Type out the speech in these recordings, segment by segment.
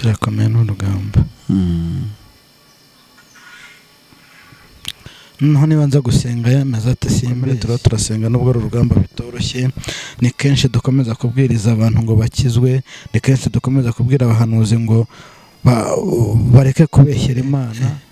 Birakomeye, ni urugamba. Noneho niba nza gusenga yemeza ati simbere, tuba turasenga nubwo ari urugamba bitoroshye. Ni kenshi dukomeza kubwiriza abantu ngo bakizwe, ni kenshi dukomeza kubwira abahanuzi ngo bareke kubeshyera Imana.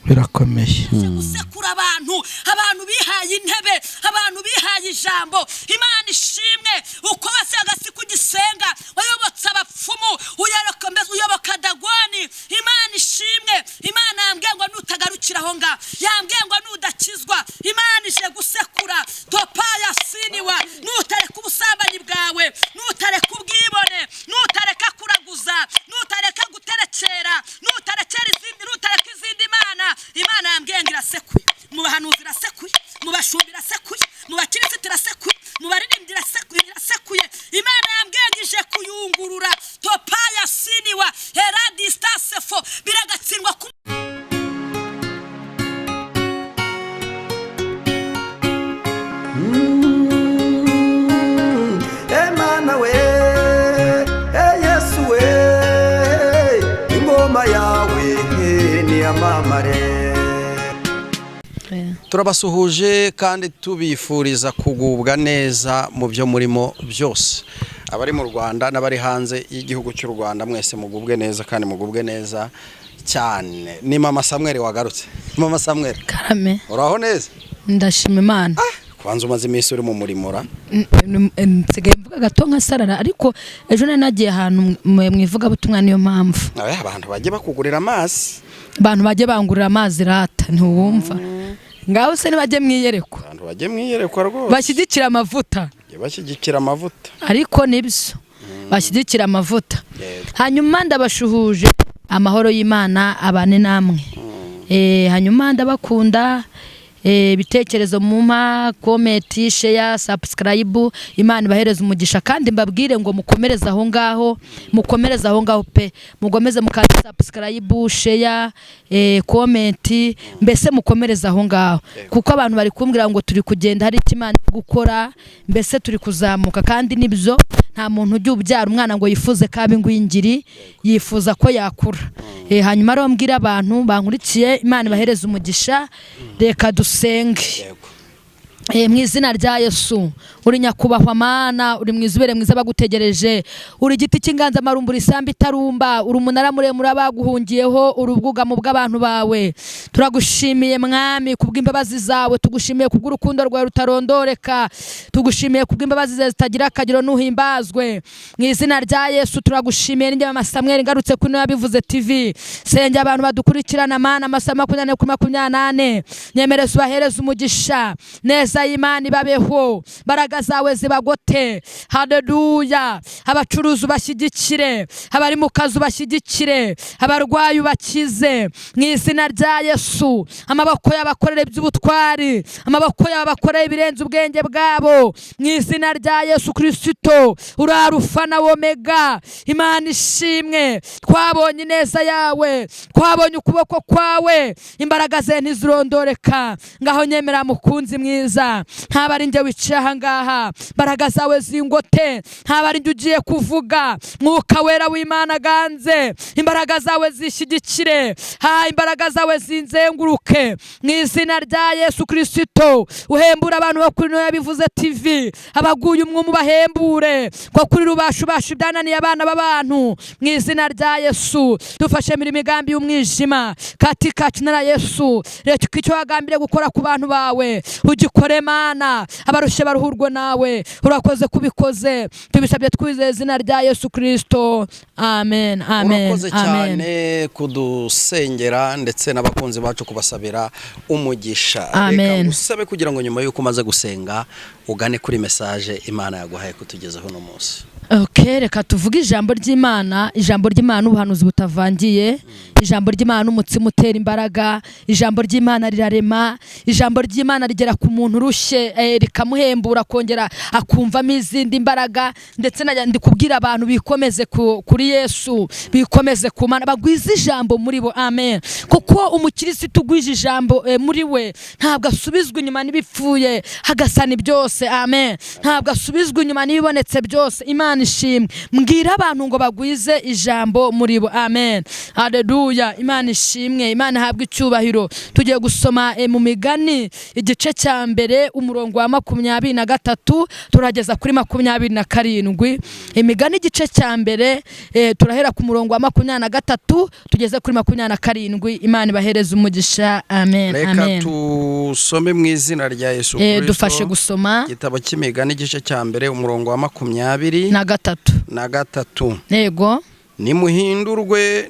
Birakomeye. Gusekura abantu, abantu bihaye intebe, abantu bihaye ijambo. Imana ishimwe, uko wasenga si kugisenga, wayobotse abapfumu, uyoboka Dagoni. Imana ishimwe, Imana yambwiye ngo nutagarukira aho ngaho, yambwiye ngo nudakizwa, Imana ije gusekura. Topa yasiniwa, nutareka ubusambanyi bwawe, nutareka ubwibone, nutareka kuraguza, nutareka guterekera, nutarekera izindi, nutareka izindi mana, Imana yambwiye ngo irasekuye. Mu bahanuzi irasekuye, mu bashumba irasekuye, mu bakirisitu irasekuye, mu baririmbyi irasekuye. Imana yambwiye ngo ije kuyungurura. Topa yasiniwa heradistasefo, biragatsindwa ku Emana we, Yesu we, ingoma yawe niyamamare. Turabasuhuje kandi tubifuriza kugubwa neza mu byo murimo byose, abari mu Rwanda n'abari hanze y'igihugu cy'u Rwanda, mwese mugubwe neza kandi mugubwe neza cyane. Ni Mama Samuel wagarutse. Mama Samuel, Karame. uraho neza? Ndashima Imana. Kubanza umaze iminsi uri mu murimo ra? Nsigaye mvuga gato nka sarara, ariko ejo nari nagiye ahantu mu ivugabutumwa, niyo mpamvu. Abe abantu bajye bakugurira amazi. Abantu bajye bangurira amazi rata, ntiwumva? Ngaho se nibajye mwiyerekwa. Abantu bajye mwiyerekwa rwose. Bashyigikira amavuta. Bajye bashyigikira amavuta. Ariko nibyo, bashyigikira amavuta. Yego. Hanyuma ndabashuhuje, amahoro y'Imana abane namwe. Hanyuma ndabakunda. Ibitekerezo mumpa, comment, share, subscribe, Imana ibahereze umugisha. Kandi mbabwire ngo mukomereze aho ngaho, mukomereze aho ngaho pe, mugomeze mukanda subscribe, share, comment, mbese mukomereze aho ngaho, kuko abantu bari kumbwira ngo turi kugenda, hari icyo Imana iri gukora, mbese turi kuzamuka. Kandi nibyo, nta muntu ujya ubyara umwana ngo yifuze ko aba ingwingiri, yifuza ko yakura. Hanyuma rero mbwira abantu bankurikiye, Imana ibahereze umugisha. Reka dusenge. Yego. Mu izina rya Yesu, uri nyakubahwa Mana, uri mwiza, ubere mwiza bagutegereje, uri igiti cy'inganzamarumbu, isambu itarumba, uri umunara muremure abaguhungiyeho, uri ubwugamo bw'abantu bawe. Turagushimiye Mwami kubw'imbabazi zawe, tugushimiye kubw'urukundo rwawe rutarondoreka, tugushimiye kubw'imbabazi zawe zitagira akagero, nuhimbazwe mu izina rya Yesu. Turagushimiye. Ninjye Mama Samuel ngarutse kuri Yabivuze TV. Senge abantu badukurikirana Mana, amasaha 24 kuri 24, nyemereza ubahereze umugisha, neza y'Imana ibabeho, mbaraga zawe zibagote. Haleluya. Abacuruzi ubashyigikire, abari mu kazi ubashyigikire, abarwayi ubakize mu izina rya Yesu. Amaboko y'abakorera iby'ubutwari, amaboko y'abakorera ibirenze ubwenge bwabo, mu izina rya Yesu Kirisito. Uri Arufa na Omega. Imana ishimwe, twabonye ineza yawe, twabonye ukuboko kwawe, imbaraga ze ntizirondoreka. Ngaho nyemera mukunzi mwiza, ntaba ari njye wicaye aha ngaha, imbaraga zawe zingote, ntaba ari njye ugiye kuvuga, Mwuka Wera w'Imana aganze, imbaraga zawe zishyigikire, ha imbaraga zawe zinzenguruke mu izina rya Yesu Kirisito. Uhembura abantu bo kuri Yabivuze TV, abaguye umwumu bahembure, ko kuri rubasha ubasha ibyananiye abana b'abantu mu izina rya Yesu. Dufashe mirimo imigambi y'umwijima katika jina la Yesu. Reka icyo wagambiriye gukora ku bantu bawe ugikore Mana, abarushye baruhurwe nawe. Urakoze kubikoze, tubisabye twizeye izina rya Yesu Kirisito, amen, amen. Urakoze amen. cyane kudusengera ndetse n'abakunzi bacu kubasabira umugisha. Amen. Reka ngusabe kugira ngo nyuma y'uko umaze gusenga ugane kuri message Imana yaguhaye kutugezaho uno munsi. Okay. Okay, reka tuvuge ijambo ry'Imana. Ijambo ry'Imana ubuhanuzi butavangiye, ijambo ry'Imana umutsima utera imbaraga, ijambo ry'Imana rirarema, ijambo ry'Imana rigera ku muntu urushye, rikamuhembura akongera akumvamo izindi mbaraga. Ndetse ndi kubwira abantu bikomeze kuri Yesu, bikomeze ku Mana, bagwize ijambo muri bo. Amen. Kuko umukirisitu ugwije ijambo muri we ntabwo asubizwa inyuma n'ibipfuye hagasana byose. Amen. Ntabwo asubizwa inyuma n'ibibonetse byose. Imana ishimwe. Mbwira abantu ngo bagwize ijambo muri bo. Amen. Haleluya. Imana ishimwe. Imana ihabwe icyubahiro. Tugiye gusoma mu Migani igice cya mbere umurongo wa 23 turageza kuri 27. Imigani igice cya mbere, turahera ku murongo wa 23 tugeze kuri 27. Imana ibahereze umugisha. Amen. Reka Amen. tusome mu izina rya Yesu Kristo. Dufashe gusoma. Igitabo cy'Imigani igice cya mbere umurongo wa makumyabiri na gatatu. na gatatu. Yego. Nimuhindurwe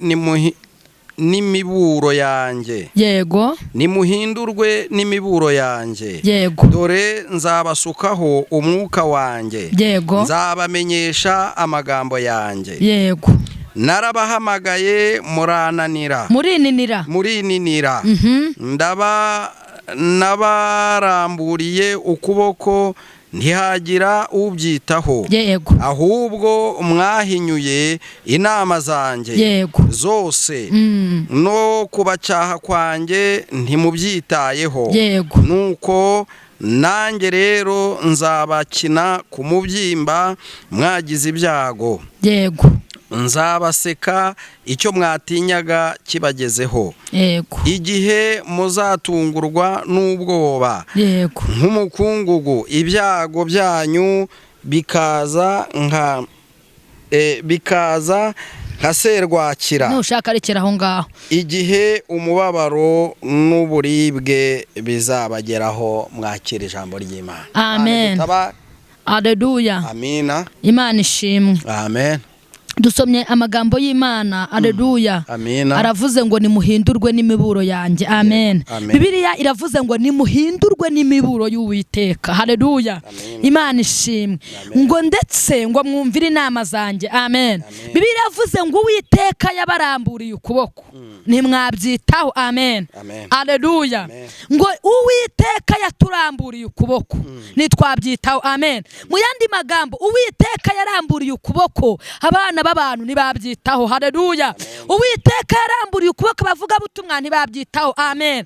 n'imiburo yanjye. Yego. Nimuhindurwe n'imiburo yanjye. Yego. Dore nzabasukaho umwuka wanjye. Yego. Nzabamenyesha amagambo yanjye. Yego. Narabahamagaye murananira. Murininira. Murininira. Nabaramburiye ukuboko ntihagira ubyitaho. Yego. Ahubwo mwahinyuye inama zanjye Yego. zose, no kubacyaha kwanjye ntimubyitayeho. Yego. Nuko nanjye rero nzabakina ku mubyimba mwagize ibyago. Yego. Nzabaseka icyo mwatinyaga kibagezeho. Yego. Igihe muzatungurwa n'ubwoba Yego. nk'umukungugu, ibyago byanyu bikaza nka serwakira. Nushaka rekera aho ngaho. Igihe umubabaro n'uburibwe bizabageraho, mwakira ijambo ry'Imana. Amen. Aleluya. Amina. Imana ishimwe. Amen. Dusomye amagambo y'Imana. Aleluya. Amina. Aravuze ngo nimuhindurwe n'imiburo yanjye. Amen. Amen. Bibiliya iravuze ngo nimuhindurwe n'imiburo y'Uwiteka. Haleluya. Imana ishimwe. Ngo ndetse ngo mwumvire inama zanjye. Amen. Bibiliya iravuze ngo Uwiteka yabaramburiye ukuboko ntimwabyitaho. Amen. Amen. Aleluya. Amen. Ngo Uwiteka yaturamburiye ukuboko ntitwabyitaho. Amen. Mu yandi magambo, Uwiteka yaramburiye ukuboko abana b'abantu ntibabyitaho. Haleluya. Uwiteka yaramburiye ukuboko abavugabutumwa ntibabyitaho. Amen.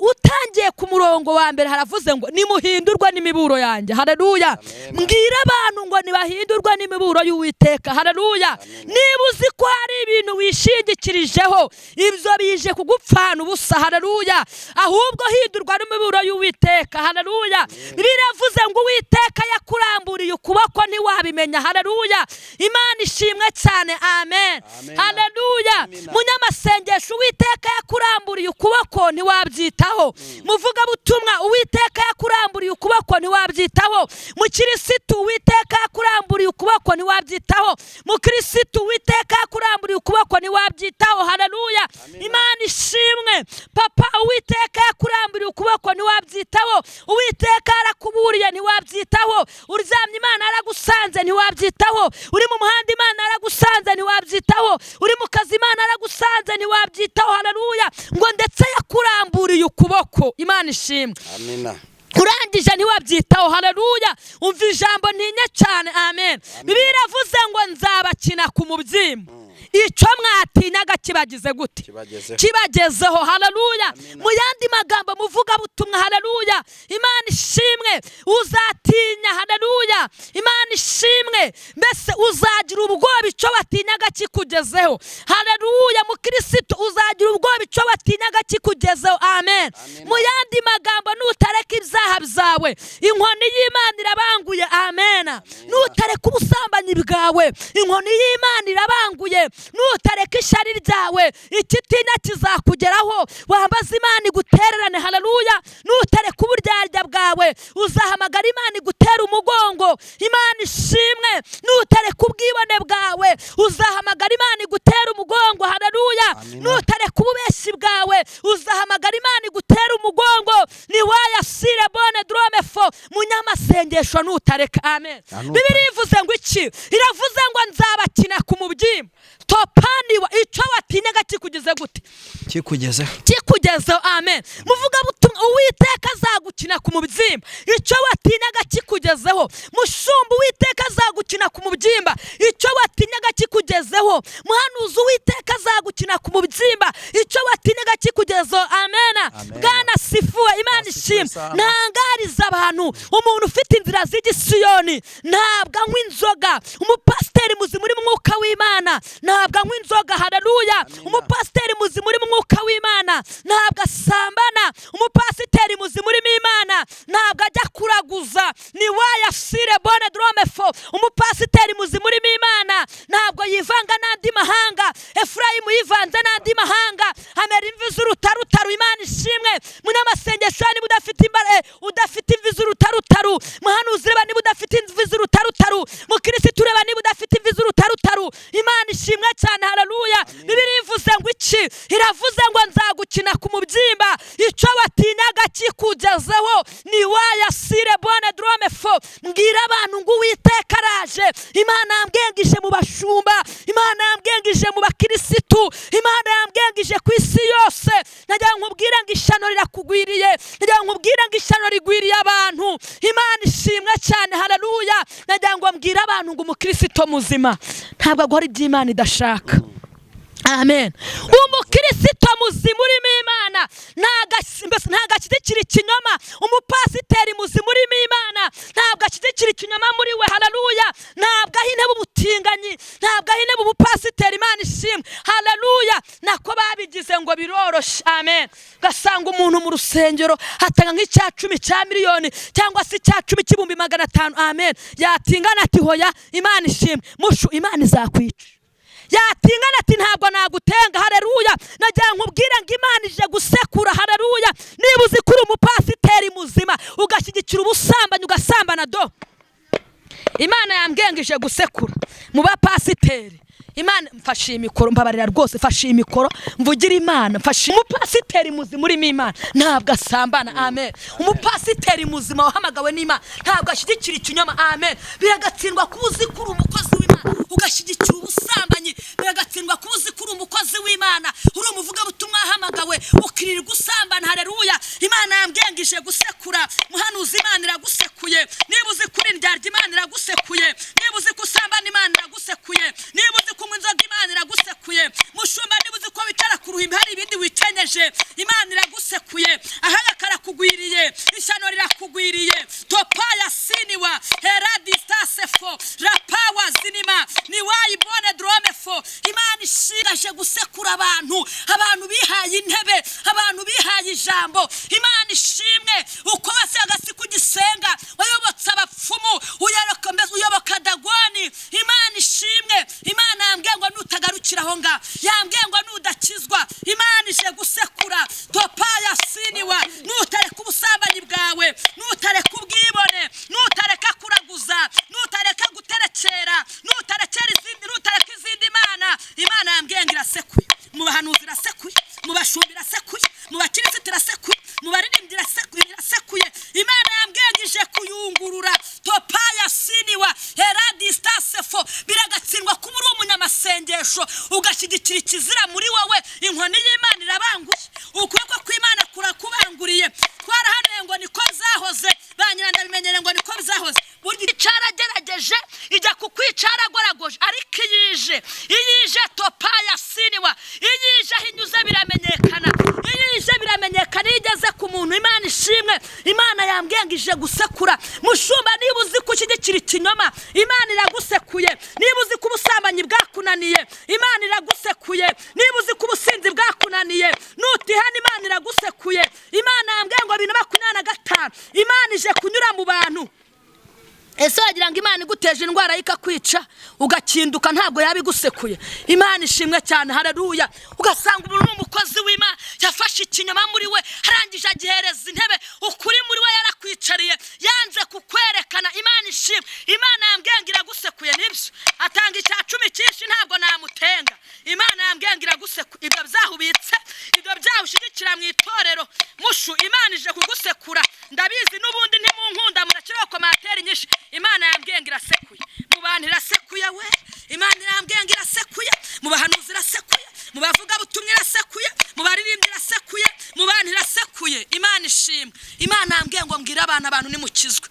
Utangiye ku murongo wa mbere haravuze ngo nimuhindurwe n'imiburo yanjye. Haleluya. Mbwira abantu ngo nibahindurwe n'imiburo y'Uwiteka. Haleluya. Niba uzi ko hari ibintu wishingikirijeho, ibyo bije kugupfana ubusa. Haleluya. Ahubwo hindurwa n'imiburo y'Uwiteka. Haleluya. Biravuze ngo Uwiteka yakuramburiye ukuboko ntiwabimenya. Haleluya. Imana ishimwe cyane. Amen. Amen. Haleluya. Munyamasengesho, Uwiteka yakuramburiye ukuboko ntiwabyitaho. Muvugabutumwa, Uwiteka yakuramburiye ukuboko ntiwabyitaho. Mukirisitu, Uwiteka yakuramburiye ukuboko ntiwabyitaho. Mukirisitu, Uwiteka yakuramburiye ukuboko ntiwabyitaho. Haleluya. Imana ishimwe. Papa, Uwiteka yakuramburiye ukuboko ntiwabyitaho. Uwiteka yarakuburiye ntiwabyitaho. Uryamye Imana yaragusanze ntiwabyitaho. Uri mu muhanda Imana yaragusanze ntiwabyitaho. Uri mu kazi Imana yaragusanze ntiwabyitaho. Haleluya. Ngo ndetse yakuramburiye ukuboko. Imana ishimwe. Amina. Urangije ntiwabyitaho. Haleluya. Umva ijambo ntinya cyane. Amen. Bibiliya iravuze ngo nzabakina ku mubyimba icyo mwatinyaga kibagize gute? Kibagezeho. Kibagezeho. Haleluya. Mu yandi magambo, muvugabutumwa, haleluya, Imana ishimwe, uzatinya. Haleluya. Imana ishimwe. Mbese uzagira ubwoba icyo watinyaga kikugezeho. Haleluya. Mukirisitu, uzagira ubwoba icyo watinyaga kikugezeho. Amen. Mu yandi magambo, nutareka ibyaha byawe, inkoni y'Imana irabanguye. Amen. Nutareka ubusambanyi bwawe, inkoni y'Imana irabanguye. Nutareka ishyari ryawe, ikitinya kizakugeraho, wambaza Imana igutererane. Haleluya. Nutareka uburyarya bwawe, uzahamagara Imana igutera umugongo. Imana ishimwe. Nutareka ubwibone bwawe, uzahamagara Imana igutera umugongo. Haleluya. Nutareka ububeshyi bwawe, uzahamagara Imana igutera umugongo. Ni wayasire bone drome fo. Munyamasengesho, nutareka. Amen. Amen. Bibiliya ivuze ngo iki? Iravuze ngo nzabakina ku mubyimba. Topaniwa icyo watinyaga kikugeze gute? Kikugezeho. Kikugezeho. Amen. Muvuga butumwa Uwiteka azagukina ku mubyimba. Icyo watinyaga kikugezeho. Mushumba Uwiteka azagukina ku mubyimba. Icyo watinyaga kikugezeho. Muhanuzi Uwiteka azagukina ku mubyimba. Icyo watinyaga kikugezeho. Amen. Bwana sifuwe, Imana ishimwe. Ntangariza abantu, umuntu ufite inzira z'igisiyoni ntabwo anywa inzoga. Umupasiteri muzima uri mu mwuka w'Imana ntabwo anywa inzoga. Haleluya. Umupasiteri muzima uri mu mwuka w'Imana ntabwo asambana. Umupasiteri muzima urimo Imana ntabwo ajya kuraguza. Ni wayasire bone dromefo. Umupasiteri muzima urimo Imana ntabwo yivanga n'andi mahanga. Efurayimu yivanze n'andi mahanga, amera imvi z'urutarutaru. Imana ishimwe. Munyamasengesho niba udafite udafite imvi z'urutarutaru, muhanuzi reba niba udafite imvi z'urutarutaru, mukirisitu reba niba udafite imvi z'urutarutaru. Imana ishimwe cyane. Haleluya. Bibiliya ivuze ngo iki? Iravuze ngo nzagukina ku mubyimba. Icyo watinyaga kikugezeho. Ni wayasire bone dromefo. Mbwira abantu ngo Uwiteka araje. Imana yambwengije mu bashumba, Imana yambwengije mu bakirisitu, Imana yambwengije ku isi yose. Nagira nkubwire ngo ishyano rirakugwiriye. Nagira nkubwire ngo ishyano rigwiriye abantu. Imana ishimwe cyane. Haleluya. Nagira ngo mbwire abantu ngo umukristo muzima ntabwo agora ibyo Imana idashaka. Amen. Umukristo muzima urimo Imana ntabwo ashyigikira ikinyoma. Umupasiteri muzima urimo Imana ntabwo ashyigikira ikinyoma muri we. Haleluya. Ntabwo aha intebe ubutinganyi, ntabwo aha intebe ubupasiteri. Imana ishimwe. Haleluya. Nako babigize ngo biroroshye. Amen. Ugasanga umuntu mu rusengero atanga nk'icya 10 cya miliyoni cyangwa se icya 10 cy'ibihumbi 500. Amen. Yatingana ati hoya. Imana ishimwe. Mushu, Imana izakwica. Yatingana ati ntabwo nagutenga. Haleluya. Nagira nkubwire ngo Imana ije gusekura. Haleluya. Niba uzi ko uri umupasiteri muzima ugashyigikira ubusambanyi ugasambana do, Imana yambwengije gusekura mu bapasiteri. Imana mfashe imikoro, mbabarira rwose, mfashe imikoro mvugira Imana. Mfashe umupasiteri muzima urimo Imana ntabwo asambana. Amen. Umupasiteri muzima wahamagawe n'Imana ntabwo ashyigikira ikinyoma. Amen. Biragatsindwa kuba uzi ko uri umukozi w'Imana ugashyigikira ubusambanyi. Biragatsindwa kuba uzi ko uri umukozi w'Imana, uri umuvugabutumwa wahamagawe ukirirwa usambana. Haleluya. Imana yambwengije gusekura. Muhanuzi Imana iragusekuye. Niba uzi ko uri indyarya Imana iragusekuye. Niba uzi ko usambana Imana iragusekuye. Niba uzi ko inzoga Imana iragusekuye. Mushumba niba uzi ko wicara ku ruhimbi hari ibindi wicenyeje Imana iragusekuye. Ahaga karakugwiriye, ishyano rirakugwiriye. Topaya siniwa heradistasefo rapawa zinima ni wayibone dromefo. Imana ishigaje gusekura abantu, abantu bihaye intebe, abantu bihaye ijambo. Imana ishimwe. Uko wasenga si kugisenga, wayobotse abapfumu, uyoboka Dagoni. Imana ishimwe. Imana yambwiye ngo nutagarukira aho ngaho, yambwiye ngo nudakizwa Imana ije gusekura. Topaya siniwa. Nutareka ubusambanyi bwawe, nutareka ubwibone, nutareka kuraguza, nutareka guterekera, nutarekera izindi, nutareka izindi mana, Imana yambwiye ngo irasekuye. Mu bahanuzi irasekuye, mu bashumba irasekuye, mu bakirisitu irasekuye, mu baririmbyi irasekuye. Imana yambwiye ngo ije kuyungurura. Topaya siniwa heradistasefo. Biragatsindwa kuba uri umunyamasengesho ugashyigikira ikizira muri wowe. Inkoni y'Imana irabanguye, ukuboko kw'Imana kurakubanguriye. Twarahanuye ngo niko zahoze, ba nyiranda bimenyere ngo niko bizahoze. Burya icaragerageje ijya kukwica yaragoragoje, ariko iyije iyije topaya siniwa, iyije aho inyuze biramenyekana, iyije biramenyekana iyo igeze ku muntu. Imana ishimwe. Imana yambwiye ngo ije gusekura. Mushumba niba uzi ko ushyigikira ikinyoma Imana iragusekuye. Niba uzi ko ubusambanyi bwakunaniye Imana iragusekuye. Niba uzi ko ubusinzi bwakunaniye nutihana Imana iragusekuye. Imana yambwiye ngo 2025 Imana ije kunyura mu bantu. Ese wagira ngo Imana iguteje indwara ikakwica ugakinduka ntabwo yabigusekuye? Imana ishimwe cyane. Haleluya. Ugasanga umuntu ni umukozi w'Imana yafashe ikinyoma muri we, arangije agihereza intebe. Ukuri muri we yarakwicariye, yanze kukwerekana. Imana ishimwe. Imana yambwiye ngo iragusekuye. Nibyo, atanga icya 10 cyinshi ntabwo namutenga. Imana yambwiye ngo iragusekuye. Ibyo byahubitse, ibyo byahushyigikira mu itorero. Mushu, Imana ije kugusekura. Ndabizi n'ubundi ntimunkunda murakirokoma. Commentaire nyinshi. Imana yambwiye ngo irasekuye mu bantu, irasekuye we. Imana irambwiye ngo irasekuye mu bahanuzi, irasekuye mu bavugabutumwa, irasekuye mu baririmbyi, irasekuye mu bantu, irasekuye. Imana ishimwe. Imana yambwiye ngo mbwire abana, abantu nimukizwe.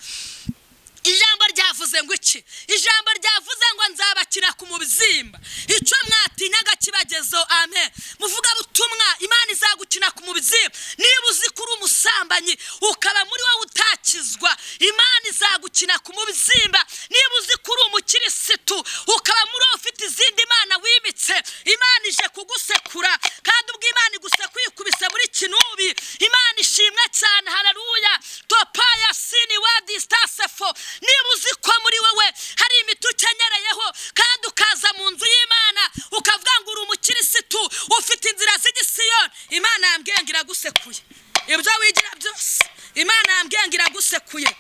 Ijambo ryavuze ngo iki? Ijambo ryavuze ngo nzabakina ku mubyimba icyo mwatinyaga kibagezeho. Amen. Muvuga butumwa, Imana izagukina ku mubyimba. Niba uzi ko uri umusambanyi, ukaba muri wowe utakizwa, Imana izagukina ku mubyimba. Niba uzi ko uri umukirisitu, ukaba muri wowe ufite izindi mana wimitse, Imana ije kugusekura. Kandi ubwo Imana igusekuye, ikubise muri kinubi. Imana ishimwe cyane. Haleluya. Topaya sini wa disitasefo. Niba uzi ko muri wowe hari imiti ukenyereyeho, kandi ukaza mu nzu y'Imana ukavuga ngo uri umukirisitu, ufite inzira z'igisiyoni, Imana yambwiye ngo iragusekuye. Ibyo wigira byose, Imana yambwiye ngo iragusekuye.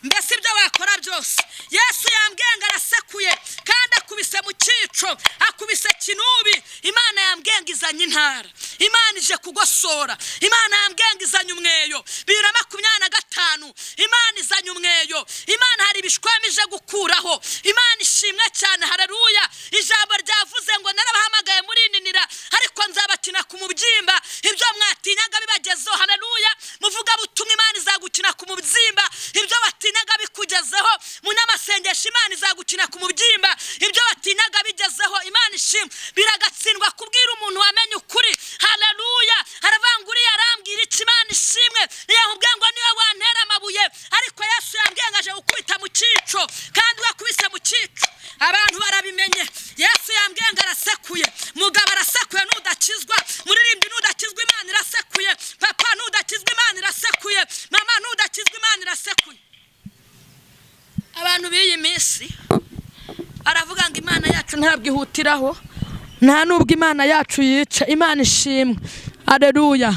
Mbese ibyo wakora byose, Yesu yambwiye ngo arasekuye, kandi akubise mu cyico, akubise kinubi. Imana yambwiye ngo izanye intara, Imana ije kugosora. Imana yambwiye ngo izanye umweyo 2025. Imana izanye umweyo. Imana hari ibishwami ije gukuraho. Imana ishimwe cyane. Haleluya. Ijambo ryavuze ngo narabahamagaye murinanira, ariko nzabakina ku mubyimba ibyo mwatinyaga bibagezeho. Haleluya. Muvuga butumwa, Imana izagukina ku mubyimba ibyo watinyaga bikugezeho. Munyamasengesho, Imana izagukina ku mubyimba ibyo watinyaga bigezeho. Imana ishimwe. Biragatsindwa kubwira umuntu wamenye ukuri. Haleluya. Aravuga uriya arambwira iki? Imana ishimwe. Ntiyakubwiye ngo niyo wantera amabuye, ariko Yesu yambwiye ngo aje gukubita mu cyico, kandi wakubise mu cyico abantu barabimenye. Yesu yambwiye ngo arasekuye. Mugabo arasekuye nudakizwa, muririmbyi nudakizwa, Imana irasekuye. Papa nudakizwa, Imana irasekuye. Mama nudakizwa, Imana irasekuye. Abantu b'iyi minsi aravuga ngo Imana yacu ntabwo ihutiraho, nta nubwo Imana yacu yica. Imana ishimwe. Aleluya.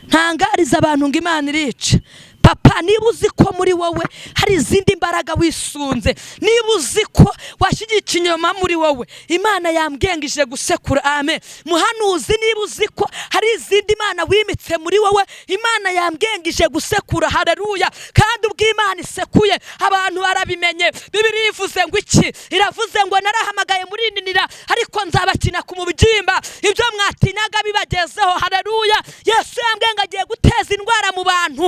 Ntangariza abantu ngo Imana irica. Papa, niba uzi ko muri wowe hari izindi mbaraga wisunze, niba uzi ko washyigikiye inyuma muri wowe, Imana yambwiye ngo ije gusekura. Amen. Muhanuzi, niba uzi ko hari izindi mana wimitse muri wowe, Imana yambwiye ngo ije gusekura. Haleluya. Kandi ubwo Imana isekuye abantu barabimenye. Bibiliya ivuze ngo iki? Iravuze ngo narahamagaye murinanira, ariko nzabakina ku mubyimba ibyo mwatinyaga bibagezeho. Haleluya. Yesu yambwiye ngo agiye guteza indwara mu bantu,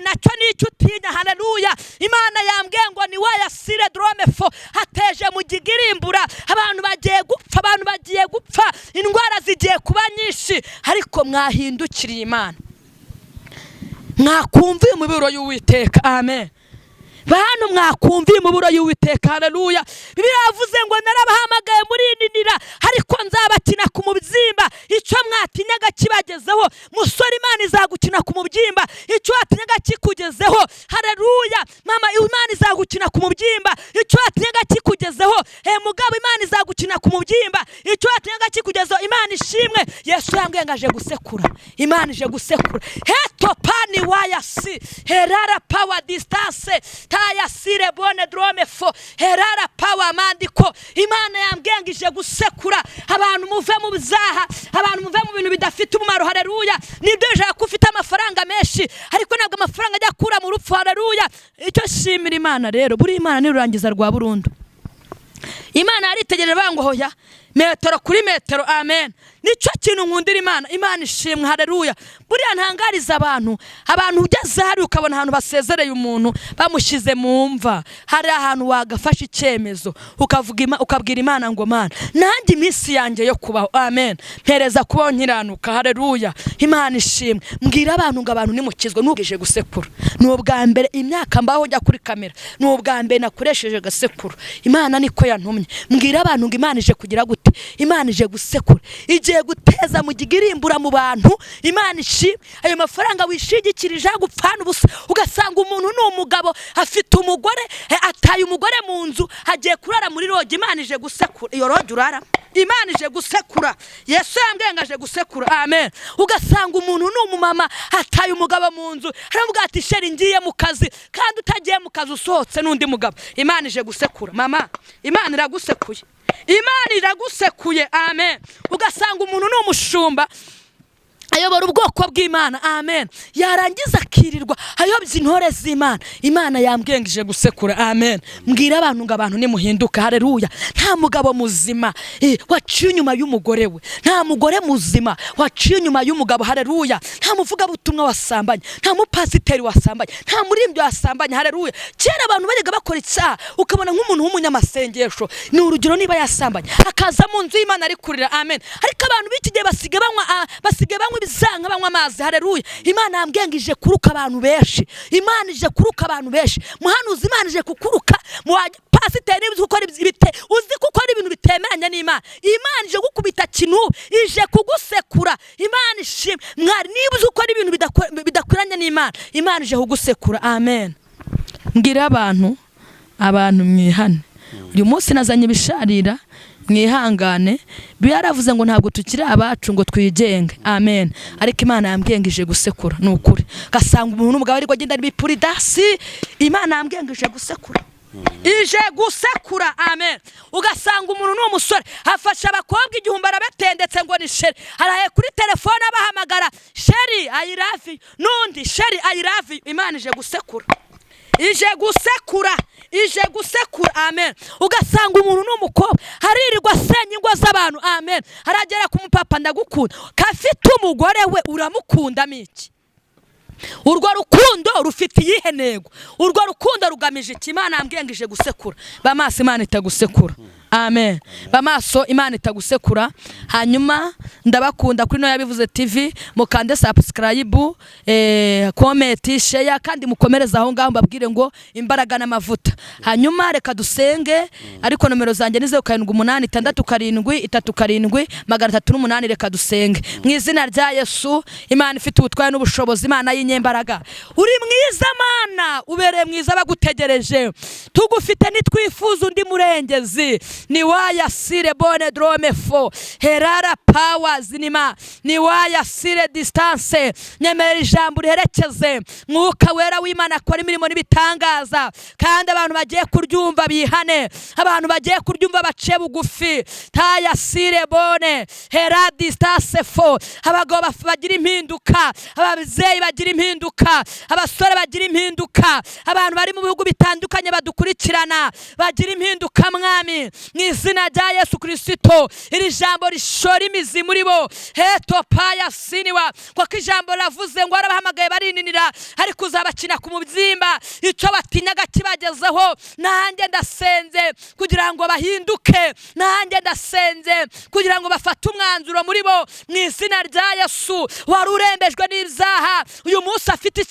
nacyo nicyo utinya. Haleluya. Imana yambwiye ngo ni wayasire drome fo hateje mu gigirimbura. Abantu bagiye gupfa, abantu bagiye gupfa, indwara zigiye kuba nyinshi, ariko mwahindukiriye Imana, mwakumviye umuburo y'Uwiteka. Amen. Bantu mwakumviye umuburo y'Uwiteka. Haleluya. Bibiliya yavuze ngo narabahamagaye murinanira, ariko nzabakina ku mubyimba icyo mwatinyaga kibagezeho. Musore, Imana izagukina ku mubyimba icyo watinyaga kikugezeho. Haleluya. Mama, Imana izagukina ku mubyimba icyo watinyaga kikugezeho. Mugabo, Imana izagukina ku mubyimba icyo watinyaga kikugezeho. Imana ishimwe. Yesu yambwiye ngo aje gusekura. Imana ije gusekura. Hetopani wayasi herara power distance tayasire bone drome fo herara power mandiko. Imana yambwiye ngo ije gusekura. Abantu muve mu byaha, abantu muve mu bintu bidafite umumaro. Haleluya. Nibyo ijaka ko ufite amafaranga menshi, ariko ntabwo amafaranga ajya akura mu rupfu. Haleluya. Icyo shimira Imana rero, buri Imana nirurangiza rwa burundu. Imana yaritegereje bavuga ngo hoya, metero kuri metero. Amen. Nicyo kintu nkundira Imana. Imana ishimwe. Haleluya. Buriya ntangariza abantu, abantu ugeze hari ukabona ahantu basezereye umuntu bamushyize mu mva, hari ahantu wagafashe icyemezo ukavuga, ukabwira Imana ngo Mana, nanjye iminsi yanjye yo kubaho, amen, mpereza kubaho nkiranuka. Haleluya. Imana ishimwe. Mbwira abantu ngo abantu nimukizwe, nubwije gusekura. Ni ubwa mbere imyaka mbaho njya kuri kamera, ni ubwa mbere nakoresheje gasekuru. Imana niko yantumye. Mbwira abantu ngo Imana ije kugira gute? Imana ije gusekura, igiye guteza mu gigirimbura mu bantu. Imana ishimwe. Ayo mafaranga wishingikirije agupfana ubusa, ugasanga umuntu ni umugabo afite umugore, ataye umugore mu nzu, agiye kurara muri roge. Imana ije gusekura iyo roge uraramo. Imana ije gusekura. Yesu yambwiye ngo aje gusekura. Amen. Ugasanga umuntu ni umumama ataye umugabo mu nzu, aramubwira ati sheri ngiye mu kazi, kandi utagiye mu kazi usohotse n'undi mugabo. Imana ije gusekura. Mama, Imana iragusekuye. Imana iragusekuye. Amen. Ugasanga umuntu ni umushumba Ayobora ubwoko bw'Imana, amen. Yarangiza akirirwa ayobya intore z'Imana. Imana yambwiye ngo ije gusekura, amen. Mbwira abantu ngo abantu nimuhinduka, haleluya. Nta mugabo muzima waciye inyuma y'umugore we, nta mugore muzima waciye inyuma y'umugabo, haleluya. Nta muvugabutumwa wasambanye, nta mupasiteri wasambanye, nta murimbyi wasambanye, haleluya. Kera abantu bajyaga bakora icyaha ukabona nk'umuntu w'umunyamasengesho, ni urugero, niba yasambanye akaza mu nzu y'Imana ari kurira, amen. Ariko abantu b'iki gihe basigaye banywa ibizanka, banywa amazi, haleluya. Imana yambwiye ngo ije kuruka abantu benshi, Imana ije kuruka abantu benshi. Muhanuzi, Imana ije kukuruka. Pasiteri, niba uzi gukora uzi gukora ibintu bitemeranya n'Imana, Imana ije gukubita kinubi, ije kugusekura. Imana ishimwe. Mwari, niba uzi gukora ibintu bidakwiranye n'Imana, Imana ije kugusekura, amen. Mbwira abantu mwihane. Uyu munsi nazanye ibisharira, mwihangane. Yaravuze ngo ntabwo tukiri abacu ngo twigenge, amen. Ariko Imana yambwiye ngo ije gusekura, ni ukuri. Gasanga umuntu n'umugabo ariko agenda bipuridasi, Imana yambwiye ngo ije gusekura, ije gusekura, amen. Ugasanga umuntu ni umusore afasha abakobwa igihumbi arabatendetse ngo ni chérie, araye kuri telefone abahamagara chérie I love you, n'undi chérie I love you. Imana ije gusekura, ije gusekura, ije gusekura, amen. Ugasanga umuntu n'umukobwa haririrwa asenya ingo z'abantu, amen. Haragera ku mupapa ndagukunda, kafite umugore we, uramukundamo iki? Urwo rukundo rufite iyihe ntego? Urwo rukundo rugamije iki? Imana yambwiye ngo ije gusekura. Bamaso, Imana itagusekura, amen. Bamaso, Imana itagusekura. Hanyuma ndabakunda kuri no Yabivuze TV, mukande subscribe, comment, share, kandi mukomereze aho ngaho, mbabwire ngo imbaraga n'amavuta. Hanyuma reka dusenge, ariko nomero zanjye ni 0786 737 308. Reka dusenge mu izina rya Yesu. Imana ifite ubutware n'ubushobozi, Imana y'inyembaraga, uri mwiza Mana, ubereye mwiza bagutegereje. Tugufite nitwifuza undi murengezi. Ni waya sire bone drome fo herara power zinima ni waya sire distance. Nyemerera ijambo riherekeze Mwuka Wera w'Imana akora imirimo n'ibitangaza, kandi abantu bagiye kuryumva bihane, abantu bagiye kuryumva bace bugufi. Taya sire bone hera distance fo. Abagabo bagira impinduka, ababyeyi bagira impinduka, abasore bagira impinduka, abantu bari mu bihugu bitandukanye badukurikirana bagira impinduka, Mwami, mu izina rya Yesu Kristo. Iri jambo rishora imizi muri bo, heto paya siniwa, kuko ijambo ravuze ngo warabahamagaye barininira, ariko uzabakina ku mubyimba, icyo batinyaga kibagezeho. Nanjye ndasenze kugira ngo bahinduke, nanjye ndasenze kugira ngo bafate umwanzuro muri bo mu izina rya Yesu. Wari urembejwe n'ibyaha, uyu munsi afite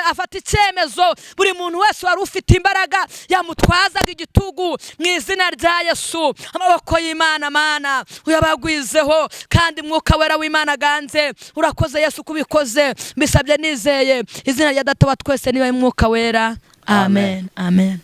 afata icyemezo. Buri muntu wese wari ufite imbaraga yamutwazaga igitugu, mu izina rya Yesu. Amaboko y'Imana, Mana, uyabagwizeho, kandi Mwuka Wera w'Imana aganze. Urakoze Yesu kubikoze, mbisabye nizeye izina rya Data wa twese niba Mwuka Wera, amen, amen.